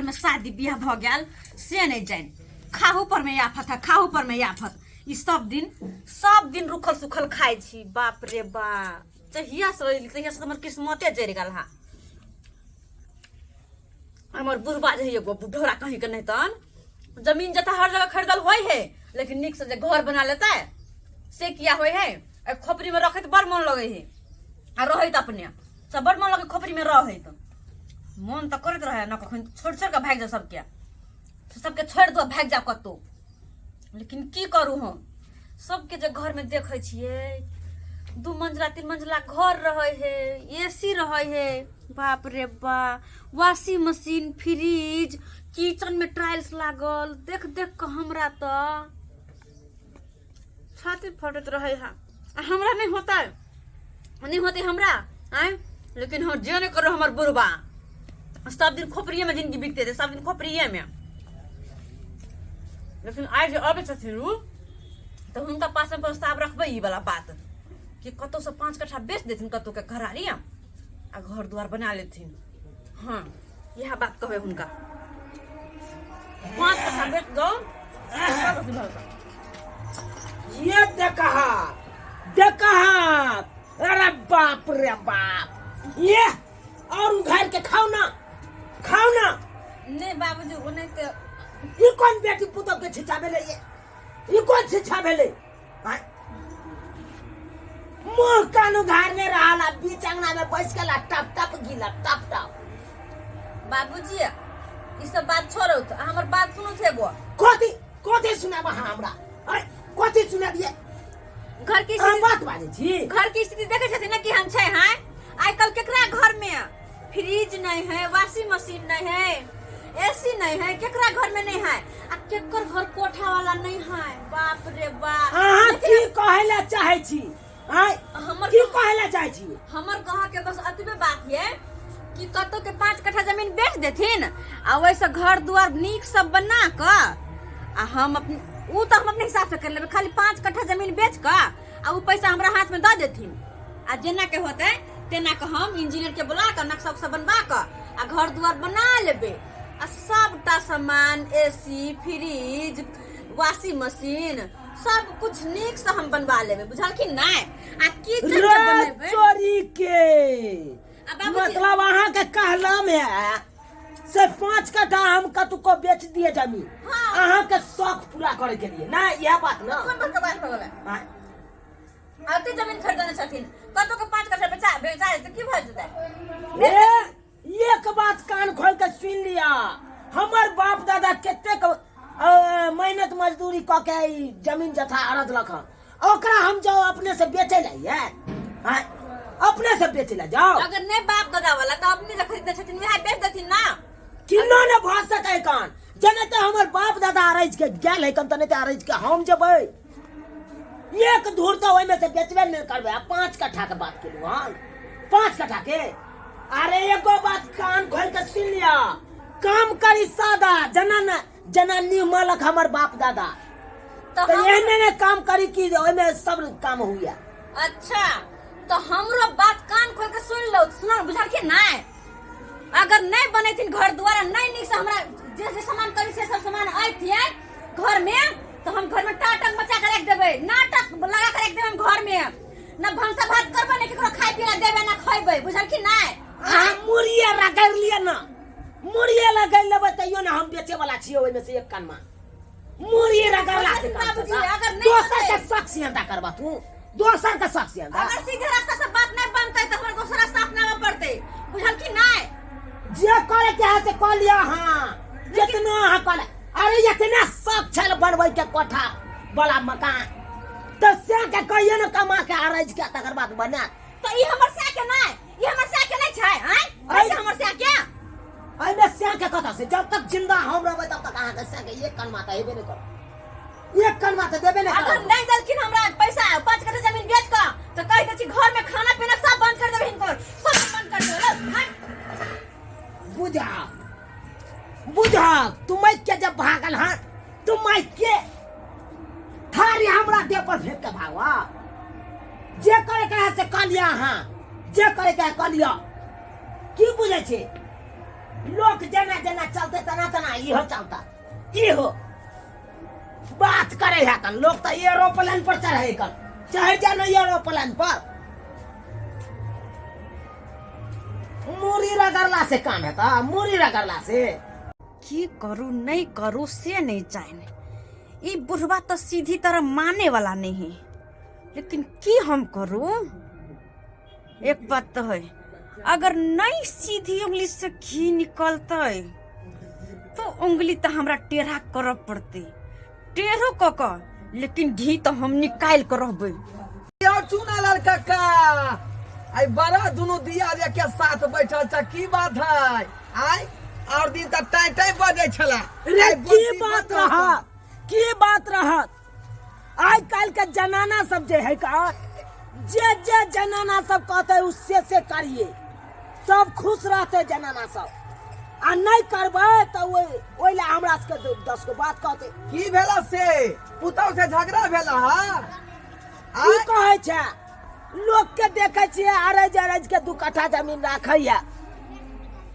में शादी बियाह भऽ गेल से नहीं जानि। खाहू पर में आफत है, खाहू पर में आफत। ई सब दिन रुखल सुखल खाइ छी। बाप रे बाप, जहिया से अयली तहिया से हमर किस्मते जरि गेल हा। हमर बुढ़बा जे है एगो बुढ़ौरा कहीं के नहीं तन जमीन जथा हर जगह खरीदल होय है, लेकिन नीक से जे घर बना लेतै से किया होय है। आ खोपड़ी में रखैत बड़ मन लगै है, आ रहैत अपने सब बड़ मन लगै खोपड़ी में रहैत। मन तऽ करैत रहे न कखन छोड़ि छोड़ि कऽ भागि जाउ सबके, सबके छोड़ि दो भागि जाउ कतहु, लेकिन की करू हम। सबके जे घरमे देखै छियै 2 मंजिला 3 मंजिला घर रहै है, एसी रहै है, बाप रे बा, वॉशिंग मशीन, फ्रिज, किचन में टाइल्स लागल, देख देख कऽ हमरा तऽ छाती फटैत रहै है। आ हमरा नहि होतै, नहि होतै हमरा आँय, लेकिन हम जे नहि करू हमर बुढ़बा सब दिन खोपड़िए में जिंदगी बीतते थे, सब दिन खोपड़िए में। लेकिन आइ जे अबै छथिन उ तऽ हुनका पास हम प्रस्ताव रखबै ई वाला बात कि कतौसँ 5 कट्ठा बेच देथिन कतौ के घरारी आ घर दुआर बना लेथिन। हाँ इएह बात कहबै हुनका, 5 कट्ठा बेच दो। ये देखा देखा, अरे बाप रे बाप, ये और उघार के खाओ ना, खाओ ना। नहीं बाबूजी, वो नहीं तो ये कौन बेटी पुतोह के छिछा भेले? ये कौन छिछा भेले? आय? मुंह कान उघारने रहला, बीच अंगना में बैस के ला टप टप गिला टप टप। बाबूजी ई सब बात छोड़ो, तो हमर बात सुनो थे गो। कथी कथी सुनाब अहाँ हमरा? आय, कथी सुनाबिए? घर की अहाँ स्थिति बात बाजै छी? घर की स्थिति देखे छथिन ना कि हम छै हैं। आइ कल केकरा घर में फ्रिज नहीं है, वॉशिंग मशीन नहीं है, एसी नहीं है, केकरा घर में नहीं है, आ केकर घर कोठा वाला नहीं है। बाप रे बाप। अहाँ की कहै ला चाहै छी? आय, हमर की कहै ला चाहै छी? हमर कह के बस अतबे बात ये कि कतौ के 5 कट्ठा जमीन बेच देथिन आ ओहिसँ घर दुआर नीक सब बना कऽ आ हम अपने उ तऽ हम अपने हिसाब से कर लेबै, खाली 5 कट्ठा जमीन बेच कऽ आ उ पैसा हमरा हाथ में दऽ देथिन आ जेना के होतै तेना के हम इंजीनियर के बुला कऽ नक्शा उक्शा बनवा कऽ आ घर दुआर बना लेबै आ सबटा सामान एसी फ्रिज वॉशिंग मशीन सब कुछ नीक से हम बनवा लेबै, बुझलखिन नहि? आ किचन जे रे बनेबै चोरी के आ बाबूजी मतलब अहाँ के कहलम है से 5 कट्ठा हम कतुको बेच दिए जमीन। हाँ। अहाँ के शौक पूरा करे के लिए ना, यह बात ना। कोन बड़का बात भऽ गेलै? हाँ। अते जमीन खरीदने छथिन, कतौ के 5 कट्ठा बेचा बेचा जेतै की भऽ जेतै? ए, एक बात कान खोल के सुन लिया, हमर बाप दादा कतेक मेहनत मजदूरी कऽ के ई जमीन जथा अरजलक हन, ओकरा हम जाओ अपने से बेचे ला ये, हाँ, अपने से बेचे ला जाओ। अगर नहीं बाप दादा वाला तो अपने से खरीदने छथिन, वएह बेच देथिन ना। किन्नो ने भऽ सकै कान, जेना तऽ हमर बाप दादा अरज के गेल है कन, तऽ नहि तऽ अरज के हम जेबै एक धूर तऽ ओहिमे से बेचबे नहि करबै। आ 5 कट्ठा के बात केलहुँ हन, 5 कट्ठा के। अरे एगो बात कान खोल के सुन लिया, काम करी सादा जना न जना निमलक हमर बाप दादा, तो तो हम एहने ने काम करी कि ओहिमे सब काम हुआ। अच्छा तो हमरो बात कान खोल के सुन लो, सुन बुझलखिन नहीं? अगर नहीं बनेथिन घर द्वारा नहीं नीक से हमरा जे जे सामान करी से सब सामान अयथिए घर में, तो हम घर में टाटक मचा के रख देबै, नाटक लगा के रख देबै हम घर में। ना भनसा भात करबै, ना केकरो खाय पिए ला देबै, ना खैबै, बुझलखिन नहीं? अहाँ मुड़िए रगड़ि लिअ ना, मुड़िए रगड़ि लेबै तैयो ना हम बेचे वाला छियै ओहिमे से एक कनमा। मुड़िए रगड़ला से काम बाबूजी, चलता। अगर नहीं दोसर के बनतै- शक सियंता करबा तू, दोसर के शक सियंता। अगर सीधे रास्ता से बात नहीं बनतै तो हमरा दोसर रास्ता अपनाबऽ पड़तै, बुझलखिन नहीं? जे करे के है से कऽ लिअ अहाँ, जितना अहाँ कऽ ले। अरे इतना शक छल बनबै के कोठा वाला मकान, तऽ से के कहियो ने कमा के अरज के तकर बाद बना। तो ई हमर से के नहीं, ई हमर से के नहीं छै, आँय? अरे- ऐसे हमर से के? एहिमे से के कतऽ से? जब तक जिंदा हम रहबै तब तक अहाँके से के एक कनमा तऽ हेबे नहि करत, एक कनमा तऽ देबे नहि अगर करत। नहीं देलखिन हमरा पैसा 5 कट्ठा जमीन बेच कऽ तो कहि दै छी घर में खाना पीना सब बंद कर देबै हिनकर, सब बंद कर देबै। लो, हट। बुझा बुझा तुम के जब भागल हन, तुम के थारी हमरा देह पर फेंक के भागवा। जे करे के है से कऽ लिअ अहाँ, जे करे के है कऽ लिअ। की बुझै छी लोक जेना जेना चलते तेना इहो चलता इहो बात करे है कन लोग तो एरोप्लेन पर चढ़े कन चढ़ जा ना एरोप्लेन पर मुरी रगड़ला से काम हेता मुरी रगड़ला से की करू नहीं करू से नहीं जाने ई बुढ़वा तो सीधी तरह माने वाला नहीं है लेकिन की हम करू एक बात तो है अगर नहीं सीधी उंगली से घी निकलते तो उंगली तो हमरा टेढ़ा करऽ पड़ते टेढ़ो कऽ कऽ लेकिन घी तो हम निकालि कऽ रहबै यौ चूनालाल काका आई बड़ा दुनू दिया जे के साथ बैठल छ की बात है आय और दिन तक टाइ टाइ बजै छला रे आइ की बोलती बात बतौ रहा की बात रहत आइ काल्हि के जनाना सब जे है का जे जे जनाना सब कहते उससे से करिए तब खुश रहते जनाना सब आ नहीं करबै तऽ ओहि ओहि लए हमरा सबके दस गो बात कहते की भेला से पुतहु से झगड़ा भेला हा की कहै छै लोक के देखै छियै अरज अरज के दू कट्ठा जमीन राखैया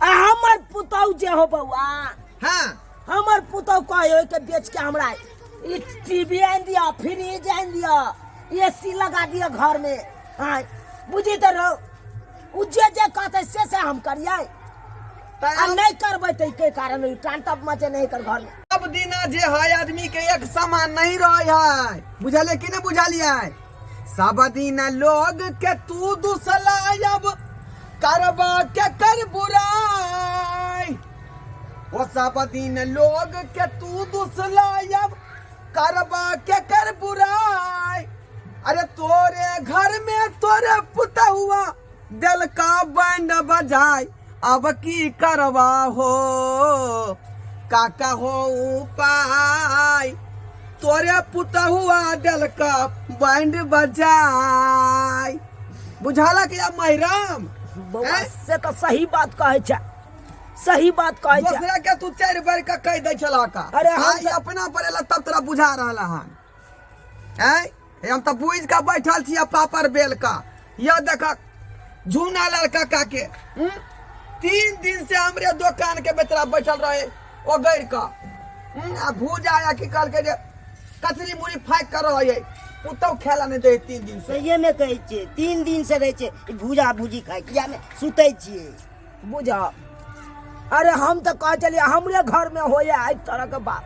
आ हमर पुतहु जे हो बौआ हाँ हमर पुतहु कहै ओहिके बेच के हमरा ई टीवी आनि दिअ फ्रिज आनि दिअ एसी लगा दिअ घर में हाँ बुझी तऽ रहो ओ जे जे कहतै से से हम करियै आ नहीं करबै तऽ के कारण टांटप मचे नहीं कर घर में सब दिना जे है आदमी के एक समान नहीं रहे है बुझलिए कि नहीं बुझलिए सब दिना लोग के तू दूसला अब करबा के कर बुराई ओ सब दिन लोग के तू दूसला अब करबा के कर बुराई अरे तोरे घर में तोरे पुतहुआ दिल का बैंड बजाय अब की करवा हो काका हो उपाय तोरे पुतहुआ दिल का बैंड बजाय बुझाला कि अब महिराम बौआ हैं? से तऽ सही बात कहै छै सही बात कहै छै दूसरा के तू चारि बार के कहि दै छला का अरे हम हाँ, ई तऽ- अपना पर एला तब तोरा बुझा रहल हन आँय हे हम तऽ बुझि कऽ बैठल छी पापड़ बेल का यह देख झूना लाल काका के हम्म? तीन दिन से हमरे दोकान के बेचरा बैठल रहे ओ गैर का आ भूजा आया की कहलकै जे कचरी मुड़ी फाँकि कऽ रहै पुतहु खाय नहि दै तीन दिन से सहिए में कहै छियै तीन दिन से रहै छै ई भूजा भूजी खाइ के मे सुतै छियै बुझ अरे हम तऽ कहै छलियै हमरे घरमे होइए एहि तरहके बात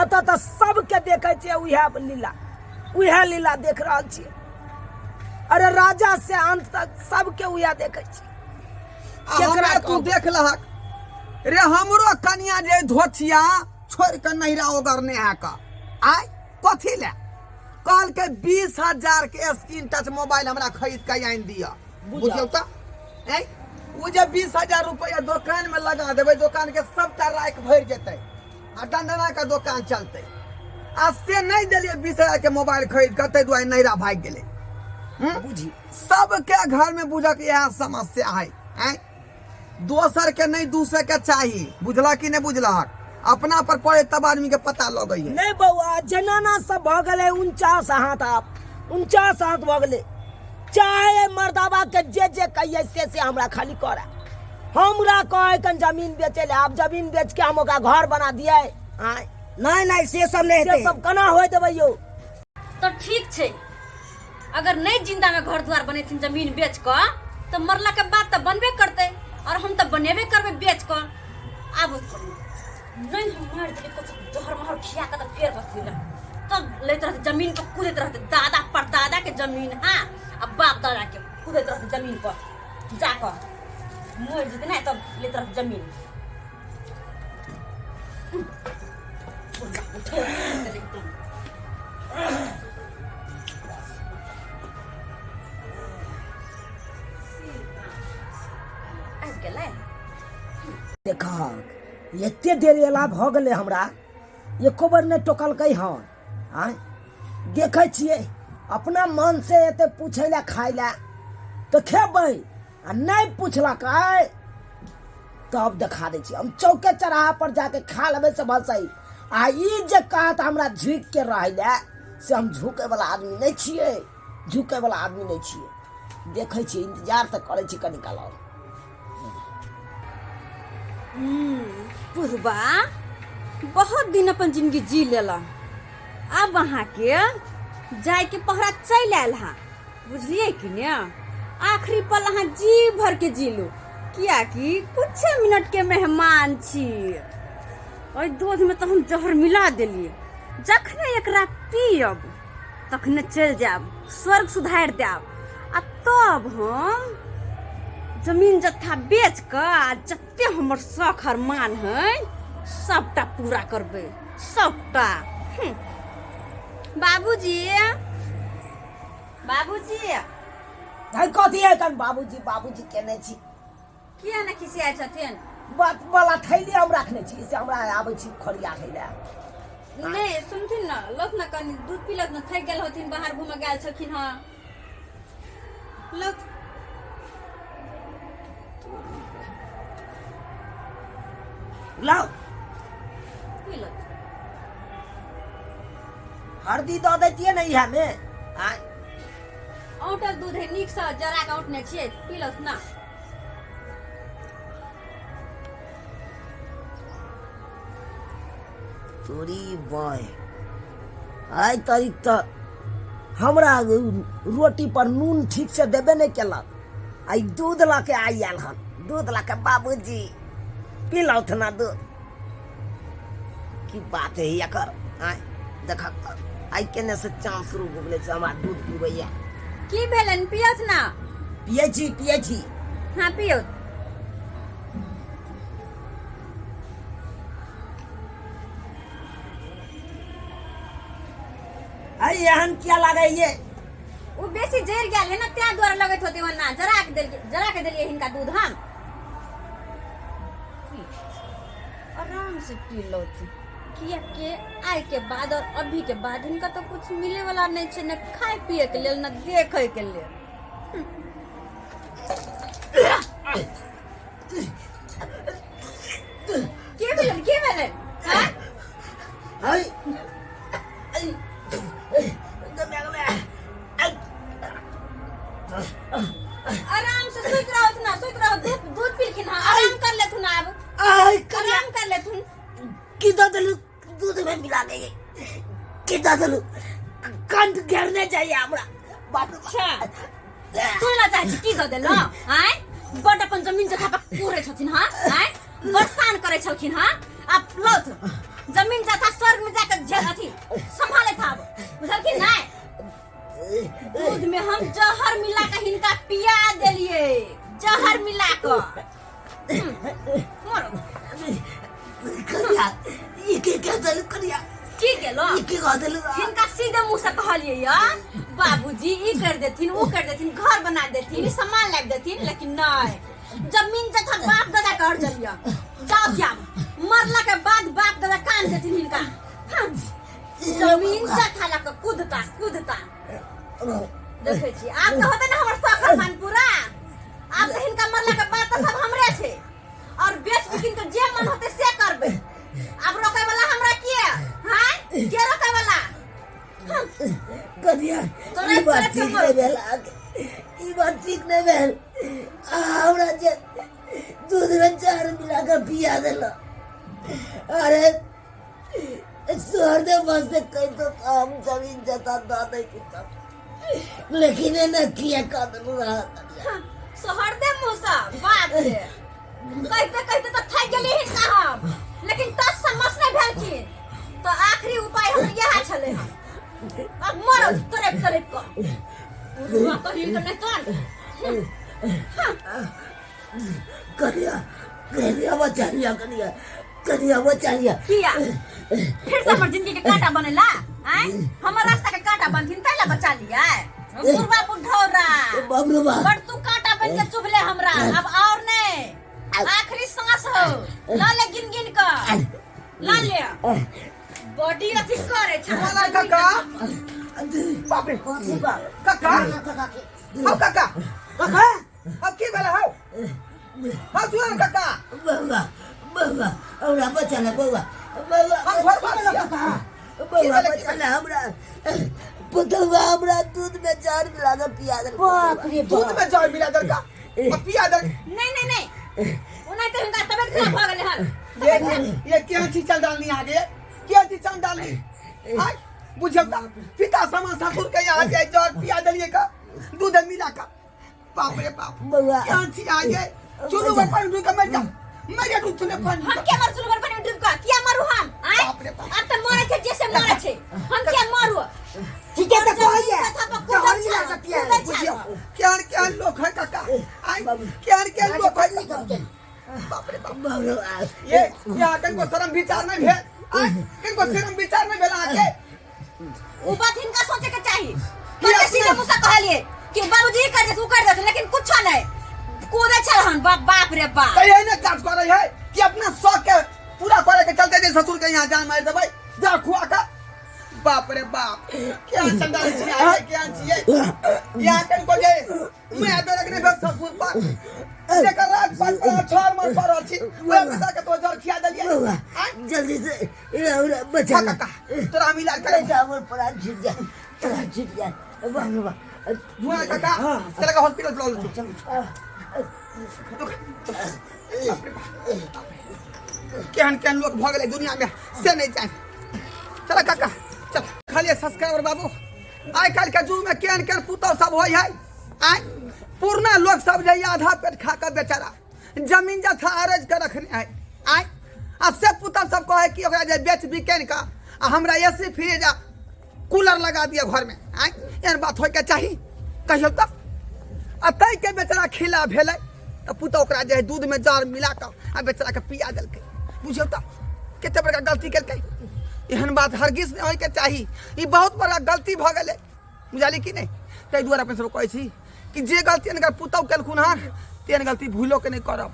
एतऽ तऽ सबके देखै छियै उएह लीला उएह लीला देख रहल छियै अरे राजा से अंत तक सबके उएह देखै छियै आ केकरा हमरा तू कहबै? देख लहक रे हमरो कनिया जे धोथिया छोड़ के नैरा ओगरने है का आय कथी ले कहलकै 20,000 के स्क्रीन टच मोबाइल हमरा खरीद के आनि दिअ बुझियौ तऽ ऐ ओ जे 20,000 रुपया दोकान में लगा देबै दोकान के सबटा राख भरि जेतै आ दंदना के दोकान चलतै आ से नहीं देलियै 20,000 के मोबाइल खरीद के ताहि दुआरे नैरा भागि गेलै बुझी सबके घर में बुझक इएह समस्या है ऐं दोसर के नहीं दूसरे के चाही बुझला कि नहीं बुझलक अपना पर पड़े तब आदमी के पता लगै है नहीं बौआ जनाना सब भऽ गेलै 49 हाथ आब 49 हाथ भऽ गेलै चाहे मर्दाबा के जे जे कहिए से से हमरा खाली करे हमरा कहे कन जमीन बेचे ले आब जमीन बेच के हम ओकरा घर बना दिए आय नहीं नहीं से सब नहीं से हेतै सब केना होय देबै यौ तो ठीक छै अगर नहीं जिंदा में घर द्वार बनेथिन जमीन बेच कऽ तऽ मरला के बाद तऽ बनबे करतै और हम तऽ बनेबे करबै बेच कऽ आब नहीं हम मारि देबै कुछ जहर महर खिया कऽ तऽ फेर बसली तब लैत रहते जमीन पर कूदैत रहते दादा परदादा के जमीन हाँ आ बाप दादा के कूदैत रहते जमीन पर जाकऽ मरि जेतै ने तब लैत रहते जमीन एकदम आबि गेलै देखहक एते देर एला भऽ गेलै हमरा एको बेर नहि टोकलकै हन आँय देखै छियै अपना मन से एते पूछै लए खाय लए तऽ खेबै आ नहि पुछलकै तब देखा दै छियै हम चौके चौराहा पर जाके खा लेबै से भसै आ ई जे कहत हमरा झुकि के रहै लए से हम झुकै वाला आदमी नहि छियै झुकै वाला आदमी नहि छियै देखै छियै इंतजार तऽ करै छी कनी काल आओर बुढ़बा बहुत दिन अपन जिंदगी जी लेला, आब अहाँके जायके पहरा चलि आयल हँ, बुझलियै कि ने? आखिरी पल अहाँ जी भर के जी लू, कियाकि कुछ मिनट के मेहमान छी। ओहि दूध में तऽ हम जहर मिला देलियै, जखने एकरा पियब तखने चलि जायब, स्वर्ग सुधारि देब, आ तब हम जमीन जत्था बेच कऽ आ जते हमर शौख अरमान है सबटा पूरा करबै, सबटा। बाबूजी, बाबूजी। है कथी है तन बाबूजी बाबूजी केने छी? किया ने खिसियाइ छथिन? बात वाला थैली हम रखने छी से हमरा आबै छी खरिया खैला। नहीं सुनथिन ना, लौथ ना कनी दूध पी लौथ ना, थक गेल होथिन, बाहर घूमे गेल छलखिन हँ, लौथ। लाओ। पी लौथ। हरदी दऽ दैतियै ने इएह मे आँय? औंटल दूध है, नीक से जरा के औंटने छियै, पी लौथ ना। तोरी बाय, आइ तारीख तऽ हमरा रोटी पर नून ठीक से देबे नहि केलक, आ ई दूध लऽ के आइ आयल हन, दूध लऽ के बाबूजी पिलौथ ना दूध। की बात है एकर? आँय देखक तऽ आइ केने से चाँद शुरू भऽ गेलै से हमरा दूध पीबैया। की भेलनि? पियौथ ना। पियै छी, पियै छी। हाँ पियौथ। आइ एहन किया लागै ये? ओ बेसी जरि गेल है ना, तें दुआरे लगैत होते ओना। जरा के देलियै, जरा के देलियै हिनका दूध हम। आराम से पी लौथ, किया के आइ के बाद और अभी के बाद हिनका तो कुछ मिले वाला नहीं छै, न खाय पिए के लेल न देखे के लेल। के भेलन? के भेलन? हाँ? आइ आइ आराम से सुति रहत ना, सुति रहो, दूध दूध पीलखिन हँ, आराम कर लेथुन आब। आइ करिया। आराम कर लेथुन। की दऽ देलू दूध में मिला के? की दऽ देलू? कंठ घेरने चाहिए हमरा, बाप रे बाप। अच्छा सुनला चाहै छी की दऽ देलहुँ? आँय, बड अपन जमीन जथा पर पूरे छथिन हँ, आँय बड शान करै छलखिन हँ, आब लौथ जमीन जथा स्वर्ग में जाके अथी सम्हालैत आब, बुझलखिन नहि? दूध में हम जहर मिला के हिनका पिया देलिए, जहर मिला के। मरो। करिया, ई के कह देलू करिया? की केलो? ई के कह देलू? हिनका सीधे मुंह से कहलिए या बाबूजी ई कर देथिन, वो कर देथिन, घर बना देथिन, ई सामान लाबि देथिन, लेकिन नहीं, जमीन जथा बाप दादा कर जलिया जाओ क्या मरला के बाद बाप दादा कान देथिन हिनका। हाँ, जमीन जथा लऽ कऽ कूदता कूदता देखै छी। आब तऽ होतै ने हमर शौख अरमान पूरा? आब तऽ हिनका मरला के बाद तऽ सब हमरे छै और बेच बिकिन के जे मन होतै से करबै। आब रोकै वाला हमरा किए? हाँ, के रोकै वाला? कनिया, तोरा ई बात तोरा ठीक कमर। नहि भेल अहाँके, ई बात ठीक नहि भेल। अहाँ हमरा जे दूध में चार मिला कऽ पिया देलक, अरे सोहरदे बस से कहि दो तऽ हम जमीन जता दऽ दै छी तब, लेकिन एना किया कऽ देलहुँ अहाँ कनिया? सोहरदे मुँहसँ बाप रे, कहिते कहिते तऽ थाकि गेलियै हिनका हम, लेकिन टस से मस नहि भेलखिन, तऽ आखिरी उपाय हमर इएह छलै हन। अब मरो तड़पि तड़पि कऽ, बुढ़वा कहीं के नहि तोर। कनिया, कनिया बचा लिया, कनिया, कनिया बचा लिया। किया फिर से हमर जिंदगी के कांटा बनेला? आय हमर रास्ता के कांटा बनथिन तै ला बचा लिया बुढ़वा बुढ़ौरा। बाप रे बाप। बड़ तू कांटा बन के चुभले हमरा, अब और नहीं, आखिरी सांस हो, ला ले गिन गिन क ला ले, बॉडी अथी करे छै। बोला काका, बाप रे। कथी बाप? काका। हौ काका। काका। हौ, की भेलै हौ? हौ सुन ने काका। बौआ, बौआ, हमरा बचा ले बौआ, बौआ। हम घर पर छियै। बौआ बचा ले हमरा, पुतौआ हमरा दूध में जहर मिला के पिया देलकै। बाप रे। दूध में जहर मिला देलका आ पिया देलका? नहीं नहीं नहीं, ओनाहिते हुनका तबियत खराब भऽ गेलै हन। ये ये क्या चीज चल डालनी आगे क्या चीज चल डालनी आय बुझल ता पिता समान ससुर के यहाँ जाए जर पिया दलिए का दूध मिला का बाप रे बाप बउआ। क्या चीज आ गए चुनु में पानी डूब के मर जा मर जा डूब चुने पानी हम क्या मर चुनु पानी में डूब का किया मरू हम आय बाप रे बाप। अब तो मरे छे जैसे मरे छे हम क्या मरू ठीके तऽ कहैया कथा पर जहर कूदल मिला छल, कऽ पिया कूदल छल। बुझियो क्या क्या लोग है काका आय क्या क्या लोग है काका बाप रे बाप ये यहाँ कनको शर्म विचार नहीं भेल आय कनको शर्म विचार नहीं भेल आके उ बात हिनका सोचे के चाही पहिले सीधे मुसा कहलिए कि बाबूजी ई कर देत उ कर देत लेकिन कुछो नहीं कूदे छल हन बाप बाप रे बाप तो यही ना काज करे है कि अपना शौक के पूरा करे के चलते जे ससुर के यहाँ जान मार देबै जा खुआ का बाप रे बाप क्या चंडाल छी आए क्या छियै यहाँ कनको जे मैं आदर रखने भेल ससुर पर जेकर राज पाट पर छर मर पर अछि ओए पिता के तो जर खिया देलियै बउआ आय जल्दी से रौरा बचा खा काका तोरा हम इलाज करे बेटा हमर प्राण छूट जाए प्राण छूट जाए बाप रे बाप हुआ काका चल के हॉस्पिटल बुला लो केहन केहन लोग भऽ गेलै दुनिया में से नहीं जाने चल काका चल खालिए सब्सक्राइबर बाबू आइ काल्हि के युग में केहन केहन पुतहु सब होइ है आइ पुरना लोग सब जे आधा पेट खा कऽ बेचारा जमीन जथा अरज के रखने है आइ आ से पुतहु सब कहै कि ओकरा जे बेच बिकैन कऽ आ हमरा ए सी फ्रिज आ कूलर लगा दिअ घरमे आइ एहन बात होइके चाही कहियौ तऽ आ ताहिके बेचारा खिला भेलै तऽ पुतहु ओकरा जे है दूधमे जहर मिला कऽ आ बेचाराके पिया देलकै बुझियौ तऽ कते बड़का गलती केलकै एहन बात हरगिज नहि होइके चाही ई बहुत बड़का गलती भऽ गेलै बुझलियै कि नहि ताहि दुआरे अपने सब कहै छी कि जे गलती हिनकर पुतहु केलखुन हँ तेहन गलती भूलोके नहि करब।